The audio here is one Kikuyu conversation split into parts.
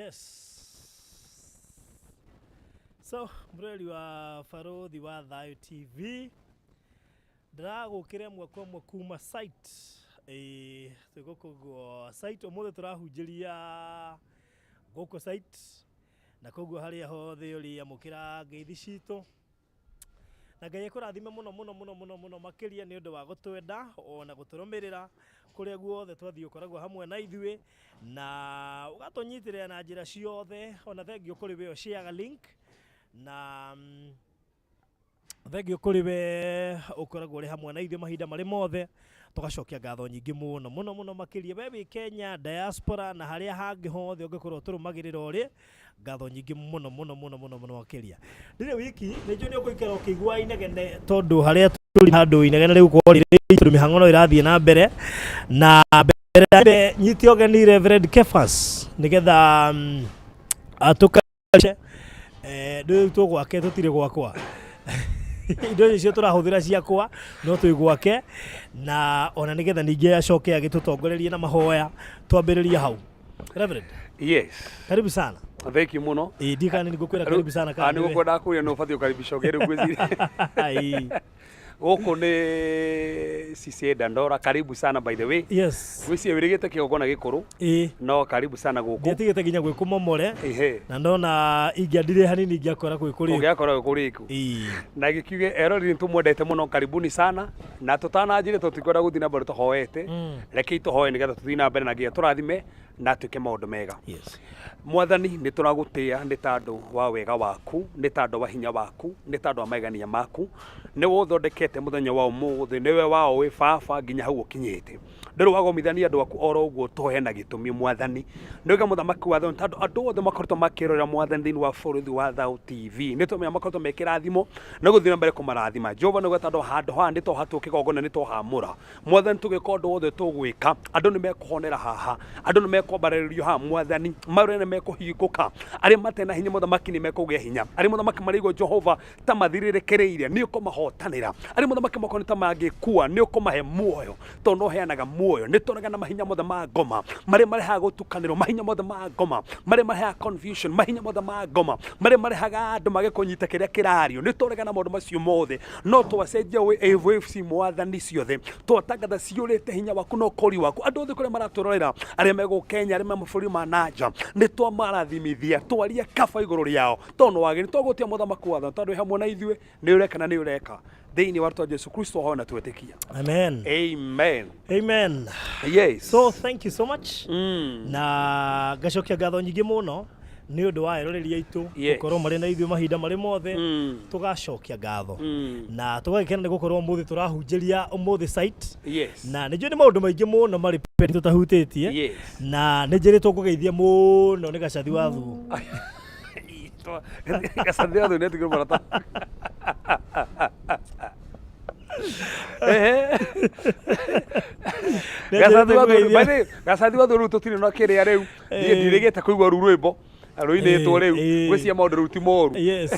Yes. So, mũrori wa Barũthi wa Thayũ TV, ndĩragũkĩra ĩmwe kwa ĩmwe kuma site. Ĩĩ, twĩ gũkũ ũguo site, ũmũthĩ tũrahunjĩria gũkũ site, na koguo harĩa hothe ũrĩ amũkĩra ngeithi citũ. Na Ngai akũrathime mũno mũno mũno mũno mũno makĩria nĩ ũndũ wa gũtwenda ona gũtũrũmĩrĩra kũrĩa guothe twathiĩ ũkoragwo hamwe na ithuĩ na ũgatũnyitĩrĩra na njĩra ciothe ona thengiũ kũrĩ we ũshare link na thengiũ kũrĩ we ũkoragwo ũrĩ hamwe na ithuĩ mahinda marĩ mothe Tũgacokia ngatho nyingĩ mũno mũno mũno makĩria we wĩ Kenya, diaspora na harĩa hangĩ hothe ũngĩkorwo ũtũrũmagĩrĩra ũrĩ, ngatho nyingĩ mũno mũno mũno mũno mũno makĩria. Ndirĩ wiki, nĩ njũĩ nĩ ũgũikara ũkĩiguaga inegene tondũ harĩa tũrĩ handũ inegene rĩgũkorwo rĩrĩ tondũ mĩhang'o no ĩrathiĩ na mbere na mbere ya mbere nyite ũgeni Reverend Kefas nĩgetha atũka Eh, rĩu twĩ gwake tũtirĩ gwakwa indo icio tũrahũthĩra ciakwa no twĩ gwake na ona nĩgetha ningĩ acoke agĩtũtongorerie na mahoya twambĩrĩrie hau Reverend Yes. karibu sana Thank you muno. ĩĩ ndikana nĩ ngũkwĩra karibu sana Ah, nĩ gũkwenda kũria nĩ ũbatiĩ ũkaribisha ũngĩ rĩu ngwĩciria. Ĩĩ. Gũkũ nĩ CCA Dandora, karibu sana by the way. Yes. Gwĩciria wĩrĩgĩte kĩgongona gĩkũrũ Ĩĩ. no karibu sana gũkũ. Ndiatigĩte nginya gwĩ kũmomore Ehe. na ndona ingĩandire hanini ingĩakora gwĩ kũrĩku. Ũngĩakora gwĩ kũrĩku. Ĩĩ. Na gĩkiuge eroreri nĩ tũmwendete mũno karibuni sana na tũtananjĩre tũtikwenda gũthiĩ na mbere tũhoete. Rekei tũhoe nĩgetha tũthiĩ na mbere na nginya tũrathime na atuĩke maũndũ mega. Yes. Mwathani nĩ tũragũtĩa nĩ tandũ wa wega waku, nĩ tandũ wa hinya waku, nĩ tandũ wa magegania maku. Nĩwe ũthondekete mũthenya wa ũmũthĩ, nĩwe waũĩ baba nginya hau ũkinyĩte. Ndũrĩ wagomithania andũ aku oro ũguo tũhe na gĩtũmi mwathani. Nĩũga mũthamaki wa thayũ tondũ andũ othe makoretwo makĩrorera mwathani thĩinĩ wa bũrũri wa Thayũ TV. Nĩ tũmenya makoretwo me kĩrathimo na gũthiĩ na mbere kũmarathima. Jehova nĩũga tondũ handũ haha nĩ twahatua kĩgongona nĩ twahamũra. Mwathani tũgĩka ũndũ wothe tũgwĩka andũ nĩ mekũhonera haha andũ nĩ mekwambarĩrĩrio haha mwathani marĩa nĩ mekũhingũka arĩa matarĩ na hinya mũthamaki nĩ mekũgĩa hinya arĩa mũthamaki maraigua Jehova ta mathirĩrĩkĩrĩire nĩ ũkũmahotanĩra arĩa mũthamaki makona ta mangĩkua nĩ ũkũmahe muoyo tondũ no ũheanaga muoyo nĩ tũrega na mahinya mothe ma ngoma marĩa marehaga gũtukanĩrwo mahinya mothe ma ngoma marĩa marehaga confusion mahinya mothe ma ngoma marĩa marehaga andũ mage kũnyita kĩrĩa kĩrario nĩ tũrega na maũndũ macio mothe no twacenjia waves mwathani ciothe twatangatha ciũrĩte hinya waku na ũkũri waku andũ othe kũrĩa maratũrorera arĩa me gũkũ Kenya arĩa me mabũrũri ma nanja nĩ twamarathimithia twaria kaba igũrũ rĩao tondũ nĩ wagĩrĩire twagũtia mũthamaki wa tondũ wĩ hamwe na ithuĩ nĩ ũreka na nĩ ũreka thĩinĩ wa rĩtwa Jesu Kristo hoya na twetĩkia Amen. amen Amen. yes So thank you so much. Na ngacokia ngatho nyingĩ mũno nĩ ũndũ wa eroreri aitũ gũkorwo marĩ na ithuĩ mahinda marĩ mothe tũgacokia ngatho na tũgagĩkena nĩ gũkorwo ũmũthĩ tũrahunjĩria ũmũthĩ site na nĩ njũĩ nĩ maũndũ maingĩ mũno marĩ peni tũtahutĩtie na nĩ njĩrĩtwo ngũgeithie mũno nĩ gacathi wa thuo Gacathi wa thuo nĩ atigire mũrata. Ehe. Gacathi wa thuo by the way, gacathi wa thuo rĩu tũtirĩ na kĩrĩa rĩu niĩ ndirĩgĩte kũigua rũu rwĩmbo rũinĩtwo rĩu ngwĩciria maũndũ rĩu ti moru. Yes.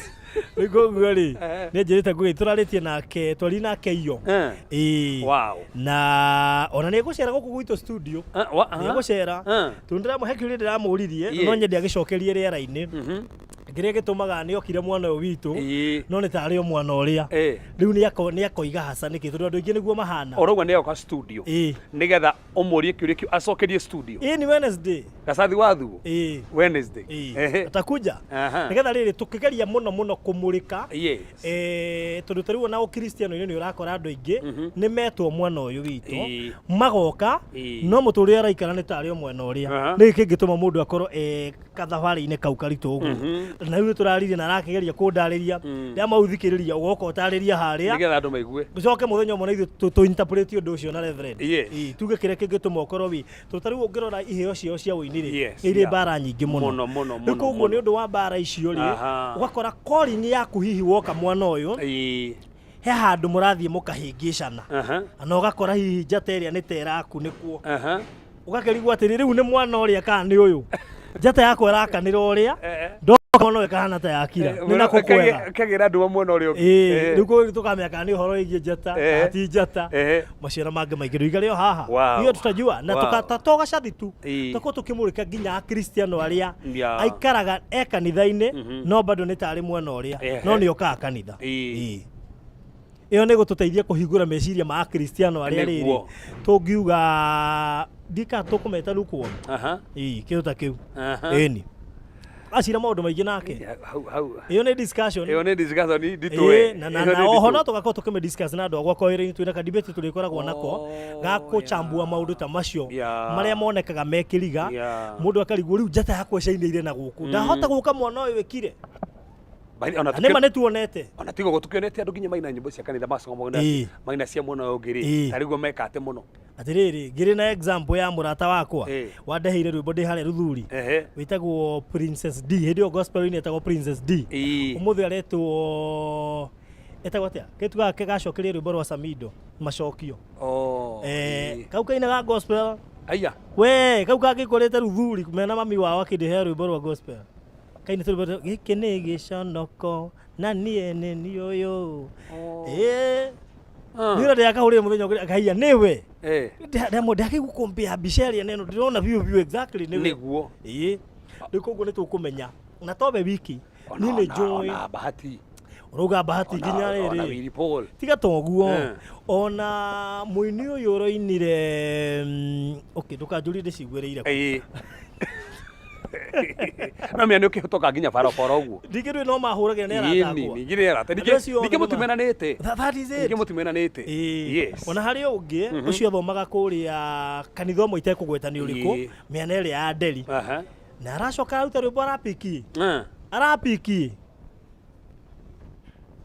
Rĩu koguo rĩ nĩ njĩrĩte ngũgĩ tũrarĩtie nake twari nake iyo. Ĩĩ. Na ona nĩ egũcera gũkũ gwitũ studio. Nĩ egũcera. Tondũ ndĩramũhe kĩũria ndĩramũririe no nyende agĩcokerie rĩera-inĩ. Kĩrĩa gĩtũmaga nĩ okire mwana ũyũ witũ no nĩ tarĩ o mwana ũrĩa. Rĩu nĩ akoiga haca nĩkĩ tondũ andũ aingĩ nĩguo mahana. Ũrauga nĩ agoka studio nĩgetha ũmũrie kĩũria kĩu acokerie studio. Ĩĩ ni Wednesday. Gacathi wa thuo? Ĩĩ. Wednesday. Ĩĩ. Ehe. Atakuja. Aha. Nĩgetha rĩrĩ tũkĩgeria mũno mũno kũmũrĩka. Yes. Eh, tondũ ta rĩu ona ũkristiano-inĩ nĩ ũrakora andũ aingĩ nĩ metwo mwena ũyũ witũ Ĩĩ. magoka Ĩĩ. no mũtũrĩre araikara nĩ tarĩ o mwena ũrĩa Aha. nĩkĩ kĩngĩtũma mũndũ akorwo e kathabarĩ-inĩ kau karitũ ũguo na rĩu nĩtũraririe na arakĩgeria kũndarĩria ndamaũthikĩrĩria ũgoka ũtarĩria harĩa Nĩgetha andũ maigue. tũcoke mũthenya ũmwe na ithuĩ tũ interpret ũndũ ũcio na reverend Yes. Ĩĩ, tuge kĩrĩa kĩngĩtũma ũkorwo wĩ tondũ ta rĩu ũngĩrora iheo ciao cia ũini rĩ Yes, nĩ irĩ yeah. mbara nyingĩ mũno Mũno, mũno, rĩu mũno, koguo mũno. nĩ ũndũ wa mbara icio rĩ Aha. ũgakora calling yaku hihi woka mwana ũyũ Ĩĩ. he handũ mũrathiĩ mũkahĩngĩcana Aha. na ũgakora hihi njata ĩrĩa nĩ ta ĩrakunĩkwo Aha. ũgakĩrigwo atĩrĩ rĩu nĩ mwana ũrĩa kana nĩ ũyũ njata yakwa ĩrakanĩra ũrĩa Eh. ndo Kono ĩkahana ta yakira nĩ nako kwega. Kagĩra nduma mwena ũrĩa ũngĩ. Ĩĩ, rĩu kũu tũkamenya kana nĩ ũhoro wĩgiĩ njata Eh. kana ti njata, Ehe. maciaro mangĩ maingĩ rũiga rĩo haha. Wow. Hiyo tutajua na to gacathi tu, tũkorwo tũkĩmũrĩka nginya akristiano arĩa aikaraga e kanitha-inĩ, no bado nĩ tarĩ mwena ũrĩa, no nĩ okaga kanitha. Ĩĩ. Ĩyo nĩ gũtũteithia kũhingũra meciria ma akristiano arĩa rĩrĩ tũngiuga ndika tũkũmeta lukewarm. Ĩĩ, kĩndũ ta kĩu. Ĩni acira maũndũ maingĩ nake. Ya, hau hau. Ĩyo nĩ discussion. Ĩyo nĩ discussion nditũ. Ĩĩ, na oho no tũgakorwo tũkĩmĩ discuss na andũ a gwakwa wĩra-inĩ, twĩna ka debate tũrĩkoragwo nako ga kũchambua maũndũ ta macio marĩa monekaga me kĩriga. Mũndũ akarigwo rĩu njata yakwa ĩcainĩire na gũkũ, ndahota gũka mwana ũyũ ĩkire. Ona Na nĩma nĩ tuonete. Ona tiga ũguo, tũkĩonete andũ nginya maina nyĩmbo cia kanitha macoka maina maina cia mwena ũyũ ũngĩ rĩ, tarĩ guo meka atĩ mũno. Atĩrĩrĩ, ngĩrĩ na example ya mũrata wakwa wandeheire rwĩmbo ndĩ harĩa Ruthuri, wĩtagwo Princess D. Hĩndĩ ĩyo gospel-inĩ etagwo Princess D. Ũmũthĩ aretwo, etagwo atĩa, kĩtu gake gacokeria rwĩmbo rwa Samido macokio. Oh, Kau kainaga gospel. Aya. We kau kangĩkorĩte Ruthuri mena mami wao akĩndĩhea rwĩmbo rwa gospel, kainĩte rwĩmbo gĩkĩ nĩ gĩconoko na niĩ nĩ niĩ ũyũ. Ĩĩ. Nĩ ndĩrakahũrĩre mũthenya ũngĩ akahiya nĩwe. Ndakĩgũkũmbĩa mbica ĩrĩa neno ndĩrona biũ biũ exactly nĩwe. Ĩĩ, rĩu koguo nĩ tũkũmenya na towe wiki niĩ nĩ njũĩ. Ona Bahati. Ũrauga Bahati nginya Ona rĩrĩ. Willy Paul. Tiga toguo, ona mũini ũyũ ũroinire, okay, ndũkanjũrie ndĩciguĩrĩire kũ. Ĩĩ. No mĩa nĩ ũkĩhĩtũka nginya barabara ũguo. Ningĩ ndũĩ no mahũragĩra nĩ arata Ĩni, akwa. ningĩ nĩ arata. Andũ Ningĩ acio othe ningĩ nĩ mũtimenanĩte. That is it. Ningĩ mũtimenanĩte. Ĩĩ. Ona harĩ ũngĩ ũcio athomaga kũrĩa kanitha ũmwe itekũgweta nĩ ũrĩkũ, mĩena ĩrĩa ya Nderi, na aracoka aruta rwĩmbo arapiki, arapiki,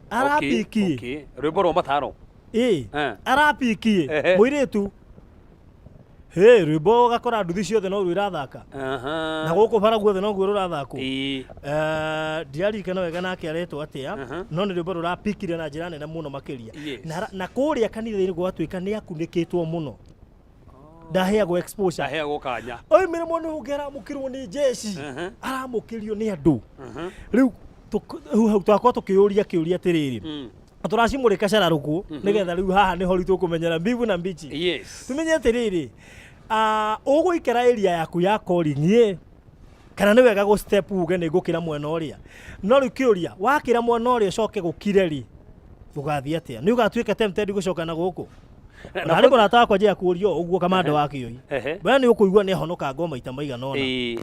arapiki. Okay. Rwĩmbo rwa mataro. Ĩĩ. Arapiki mũirĩtu hĩ rwĩmbo ũgakora nduthi ciothe no ruo irathaka, na gũkũ bara guothe noguo rũrathakwo. Ndiaririkana wega nake aretwo atĩa, no nĩ rwĩmbo rũrapikire na njĩra nene mũno makĩria. Na kũrĩa kanitha-inĩ gwatuĩka nĩ akunĩkĩtwo mũno, ndaheagwo exposure. Ndaheagwo kanya. Oimire mwena ũyũ ũngĩ aramũkĩrwo nĩ jeshi, aramũkĩrio nĩ andũ. Rĩu rĩu hau twakorwo tũkĩũria kĩũria atĩrĩrĩ, tũracimũrĩka cararũkũ nĩgetha rĩu haha nĩho rĩu tũkũmenyera mbivu na mbichi. Tumenye atĩrĩrĩ, ũgũikara area yaku ya calling ĩ, kana nĩ wega gũ step uge nĩ ngũkĩra mwena ũrĩa. No rĩu kĩũria, wakĩra mwena ũrĩa ũcoke gũkire rĩ, gũgathiĩ atĩa? Nĩ ũgatuĩka tempted gũcoka na gũkũ? Na harĩ mũrata wakwa njĩya kũũria ũguo, kamanda wa kĩoi, we nĩ ũkũigua nĩ ahonokangwo maita maigana ũna.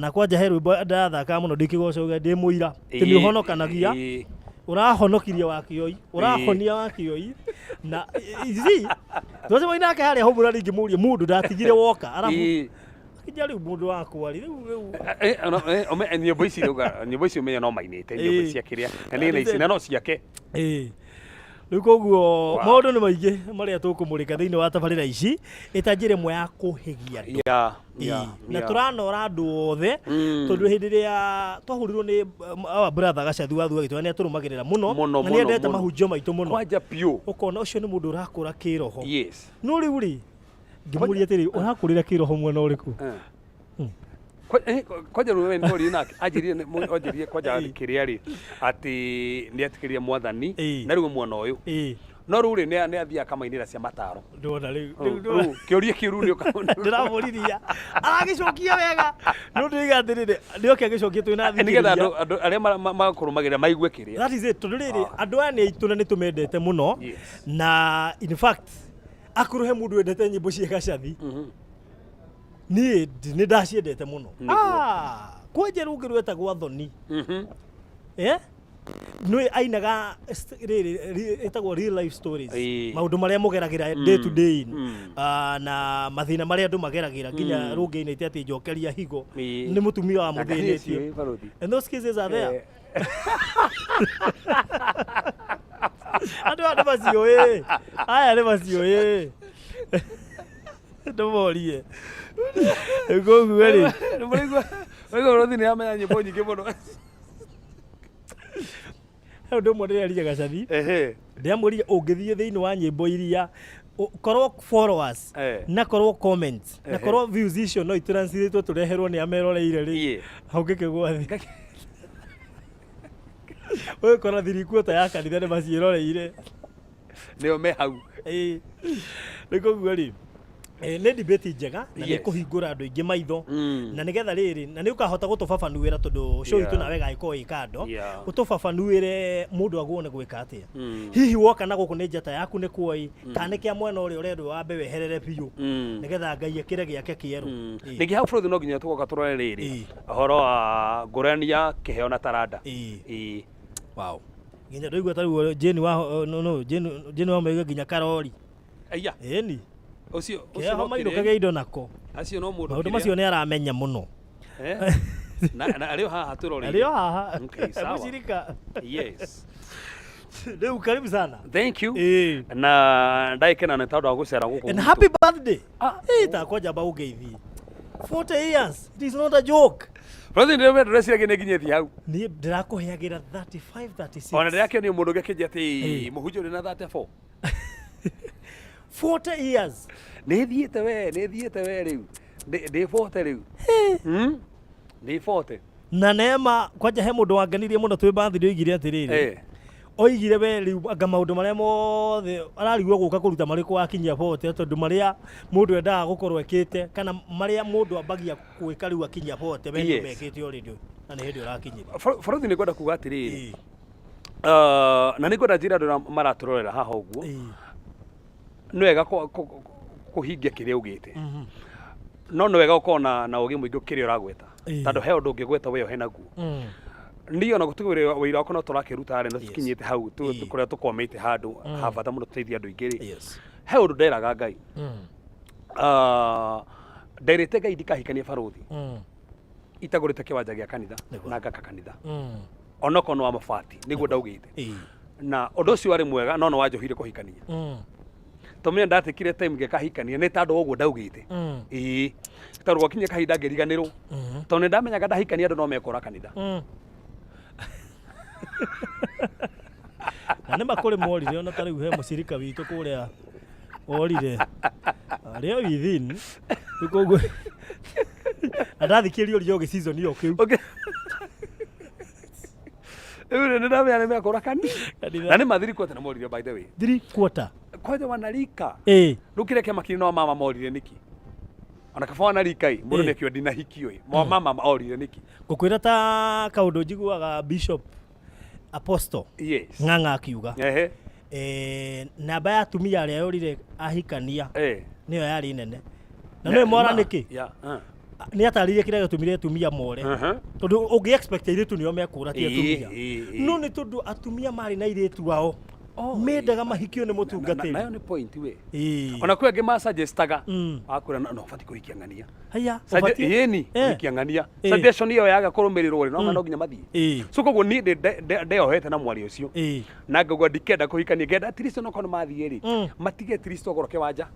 Na kwanja he rwĩmbo ndathakaga mũno ndĩ kĩgoco, ndĩ mũira atĩ nĩ ũhonokanagia, ũrahonokirie wa kĩoi, ũrahonia wa kĩoi. Na ici twacemania nake harĩa hũmũra rĩngĩ, mũrie mũndũ ndatigire woka arabu nginya rĩu mũndũ wakwa rĩ rĩu. Nyĩmbo ici rĩu, nyĩmbo ici ũmenye no mainĩte nyĩmbo cia kĩrĩa na nĩ na ici na no ciake. Ĩĩ. Rĩu koguo maũndũ nĩ maingĩ marĩa tũkũmũrĩka thĩinĩ wa tabarĩra ici ĩta njĩra ĩmwe ya kũhĩgia andũ. Ĩĩ. Na tũranora andũ othe, tondũ hĩndĩ ĩrĩa twahũrirwo nĩ our brother Gacathi wa Thua gĩtũra, nĩ atũrũmagĩrĩra mũno, Mũno, na nĩ mũno, endete mũno. mahunjio maitũ mũno. Kwanja biũ. Ũkona ũcio nĩ mũndũ ũrakũra kĩroho. No rĩu rĩ, ngĩmũria atĩrĩ, ũrakũrĩra kĩroho mwena ũrĩkũ? Kwanja rĩu nĩ twaririe nake, anjĩrire anjĩrire kwanja kĩrĩa rĩ atĩ nĩ etĩkĩrire mwathani na rĩu mwena ũyũ, no rĩu rĩ nĩ athiaga akamainĩra cia mataro. Ndona rĩu rĩu ndona. Rĩu kĩũria kĩu rĩu nĩ ũka- Ndĩramũriria aragĩcokia wega, no ndĩiga atĩrĩrĩ, nĩoke agĩcokia twĩna nĩgetha thikĩrĩria. Andũ arĩa makũrũmagĩrĩra maigue kĩrĩa. That is it, tondũ rĩrĩ, andũ aya nĩ aitũ na nĩ tũmendete mũno. Na in fact akorwo he mũndũ wendete nyĩmbo cia Gacathi, niĩ nĩ ndaciendete mũno. Ah, kwanja rũngĩ rwetagwo Athoni. Eh? Nĩ ainaga rĩrĩ ĩtagwo real life stories, maũndũ marĩa mũgeragĩra day to day, na mathĩna marĩa andũ mageragĩra, nginya rũngĩ ainĩte atĩ njokeria higo nĩ mũtumia wa Na ngai mũthĩnĩtie. ũcio, barũthi. And those cases are there. Andũ aya nĩ maciũĩ, aya nĩ maciũĩ, ndũmorie koguo rĩ. Mũraigua barũthi nĩ amenya nyĩmbo nyingĩ mũno. He ũndũ ũmwe ndĩrerire Gacathi, ndĩramwĩrire ũngĩthiĩ thĩinĩ wa nyĩmbo iria korwo followers na korwo comments na korwo views icio no itranslate tũreherwo nĩ ameroreire rĩ, ũngĩkĩgwa thĩ. Ũgĩkora thirikuota ya kanitha nĩ maciĩroreire. Nĩo me hau. Ĩĩ. Nĩ koguo rĩ, nĩ debate njega na nĩ kũhingũra andũ aingĩ maitho na nĩgetha rĩrĩ na nĩ ũkahota gũtũbabanuĩra tondũ show itũ nawe ĩgagĩkorwo ĩ kando. Ũtũbabanuĩre mũndũ agwo nĩ gwĩka atĩa. Hihi woka na gũkũ nĩ njata yaku nĩ kuoi kana nĩ kĩa mwena ũrĩa ũrendwo wambe weherere biũ nĩgetha Ngai ekĩre gĩake kĩerũ. Ningĩ hau bũrũri no nginya tũgoka tũrore rĩrĩ ũhoro wa ngũrani ya kĩheo na taranda. Wow. Nginya ndũigua ta rĩu Jane wa no no Jane Jane wa maiga nginya karori. Aya. Ĩni. Ũcio ũcio Kĩaho no mainũkage kĩrĩa. indo nako. Acio no mũndũ Maũndũ kĩrĩa. macio nĩ aramenya mũno. Eh? Na arĩ o haha tũroreire. Arĩ o haha. Okay, sawa. Mũcirika. Yes. Rĩu karibu sana. Thank you. Ĩĩ. Na ndagĩkena nĩ tondũ wa gũcera gũkũ And gwitũ. happy birthday. Ah. Ĩĩ takwa njamba ũngeithi. 40 years. It is not a joke. Brother, ndĩrĩ ndĩreciragia nĩ nginyĩtie hau. Niĩ ndĩrakũheagĩra 35 36. Ona ndĩrakĩonio mũndũ ũngĩ akĩnjia atĩ Ĩĩ. mũhunjia ũrĩ na 34. 40 years. Nĩ thiĩte we, nĩ thiĩte we rĩu. Ndĩ 40 rĩu. Ndĩ 40. Na neema kwanja he mũndũ wangenirie mũno twĩ birthday oigire atĩrĩrĩ. Oigire we rĩu anga maũndũ marĩa mothe ararigwo gũka kũruta marĩkũ akinyia 40 tondũ marĩa mũndũ endaga gũkorwo ekĩte kana marĩa mũndũ ambagia gwĩka rĩu akinyia 40 we nĩ mekĩte already na nĩ hĩndĩ ũrakinyire. Bũrũri nĩ ngwenda kuga atĩrĩrĩ. Na nĩ ngwenda njĩre andũ arĩa maratũrorera haha ũguo. Nĩ wega kũhingia kĩrĩa ugĩte. No nĩ wega gũkorwo na ũgĩ mũingĩ kĩrĩa ũragweta. Tondũ he ũndũ ũngĩgweta we ohe naguo. Niĩ ona gũtuĩka wĩra wakwa no tũrakĩruta rĩ, no tũkinyĩte hau kũrĩa tũkwamĩte handũ ha bata mũno tũteithie andũ aingĩ rĩ. He ũndũ nderaga Ngai. Nderĩte Ngai ndikahikanie barũthi. Itagũrĩte kĩwanja gĩa kanitha na ngaka kanitha. Onokorwo nĩ wa mabati nĩguo ndaugĩte. Na ũndũ ũcio warĩ mwega no nĩ wanjohire kũhikania. Tondũ ndatikire time ngĩkahikania nĩ tondũ wa ũguo ndaugĩte. Ĩĩ. Tondũ gwakinya kahinda ngĩriganĩrwo. Tondũ nĩ ndamenyaga ndahikania andũ no mekũra kanitha. Na nĩ makũrĩ morire ona ta rĩu he mũcirika witũ kũrĩa orire. Arĩ o within. Rĩu koguo na ndathikĩrĩria ũrĩa ũgĩ season ĩyo kĩu. Okay. Rĩu nĩ ndamenya nĩ mekũra kanitha. Kanitha. Na nĩ mathiri kwata na morire by the way. 3/4. Kwanja wanarika. Rĩu kĩrĩa kĩamakire no mama morire nĩkĩ? Ona kaba wanarika ĩ, mũndũ nĩ akĩũria ndinahikio ĩ. Mama orire nĩkĩ? Ngũkwĩra ta kaũndũ njiguaga Bishop Apostle Ng'ang'a akiuga. Namba ya atumia arĩa yorire ahikania nĩyo yarĩ nene. Na nĩwe mora nĩkĩ? Nĩ atarĩirie kĩrĩa gĩatũmire atumia more. Tondũ ũngĩ expect airĩtu nĩo mekũra ti atumia. No nĩ tondũ atumia marĩ na airĩtu ao. Mendaga mahikio nĩ mũtungatĩri. Nayo nĩ point we. Ona kwĩ angĩ masuggestaga. Akwĩra no ũbatiĩ kũhikia ng'ania. Haya, ũbatiĩ. Ĩni, kũhikia ng'ania. Suggestion ĩyo yaga kũrũmĩrĩrwo rĩ, no nginya mathiĩ. So koguo niĩ ndeyohete na mwario ũcio. Na ngauga ndikenda kũhikania, ngenda at least onokorwo nĩ mathiĩ rĩ, matige at least ogoro kĩwanja.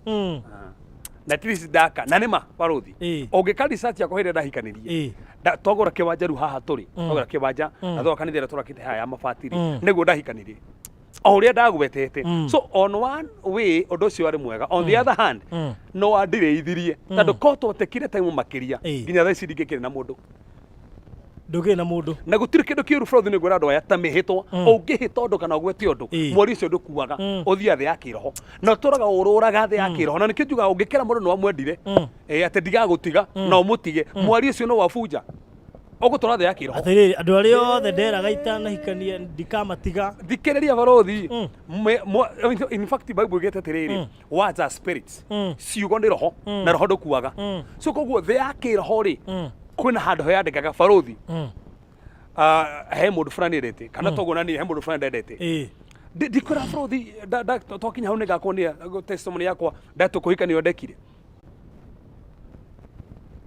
Na at least ndaka, na nĩ ma barũthi. Ũngĩka research yakwa hĩndĩ ĩrĩa ndahikanirie. Twagũra kĩwanja rĩu haha tũrĩ, twagũra kĩwanja, na twagũra kanitha ĩrĩa tũrakĩte haha ya mabati rĩ, nĩguo ndahikanirie. O ũrĩa ndagwetete. So on one way ũndũ ũcio warĩ mwega, on the other hand no andirĩithirie tondũ ko twatekire time makĩria nginya thaa ici ndingĩkĩrĩ na mũndũ. Ndũkĩrĩ na mũndũ. Na gũtirĩ kĩndũ kĩũru bũrũri nĩ ngwĩra andũ aya ta mĩhĩtwa. Ũngĩhĩta ũndũ kana ũgwete ũndũ, mweri ũcio ndũkuaga, ũthiaga thĩ ya kĩroho. Na ũtũraga ũrũraga thĩ ya kĩroho. Na nĩkĩo njugaga ũngĩkĩra mũndũ nĩ wamwendire, atĩ ndigagũtiga, na ũmũtige, mwari ũcio no wabunja. Ũgũtũra thĩ ya kĩroho. Atĩrĩrĩ, andũ arĩa othe nderaga itanahikania ndikamatiga. Thikĩrĩria barũthi. In fact Bible ĩgĩte atĩrĩrĩ, words are spirits. Ciugo nĩ roho, na roho ndũkuaga. So koguo thĩ ya kĩroho rĩ, kwĩna handũ heyandĩkaga barũthi. He mũndũ fulani endete, kana toguo na niĩ he mũndũ fulani ndendete. Ndikwĩra barũthi, twakinya hau nĩngakuonia testimony yakwa ndatũkũhikania ndekire.